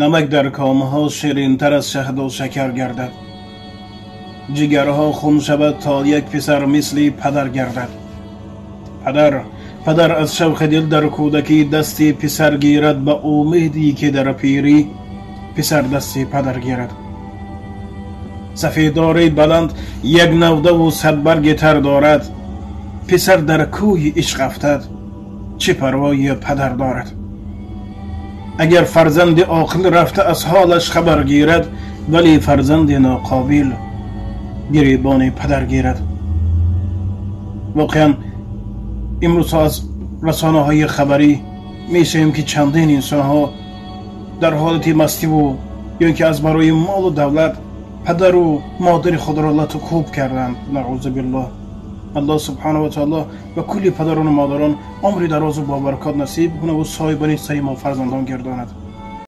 Намак дар комҳо ширинтар аз шаҳду шакар гардад, ҷигарҳо хун шавад то як писар мисли падар гардад. Падар аз шавқи дил дар кӯдакӣ дасти писар гирад, ба умеде ки дар пирӣ писар дасти падар гирад. Сафедори баланд як навдаву садбарги тар дорад, писар дар кӯи ишқ афтад, чӣ парвои падар дорад. Агар фарзанди оқил рафта аз ҳолаш хабар гирад, вале фарзанди ноқобил гиребони падар гирад. Воқеан имрӯзҳо аз расонаҳои хабарӣ мешавем, ки чандин инсонҳо дар ҳолати мастиву ё ин ки аз барои молу давлат падару модари худро лату кӯб карданд. Наъузу биллоҳ. Аллоҳ субҳанаҳу ва таоло ба кулли падарону модарон умри дарозу бобаракот насиб кунаву соҳибони сари мо фарзандон гардонад.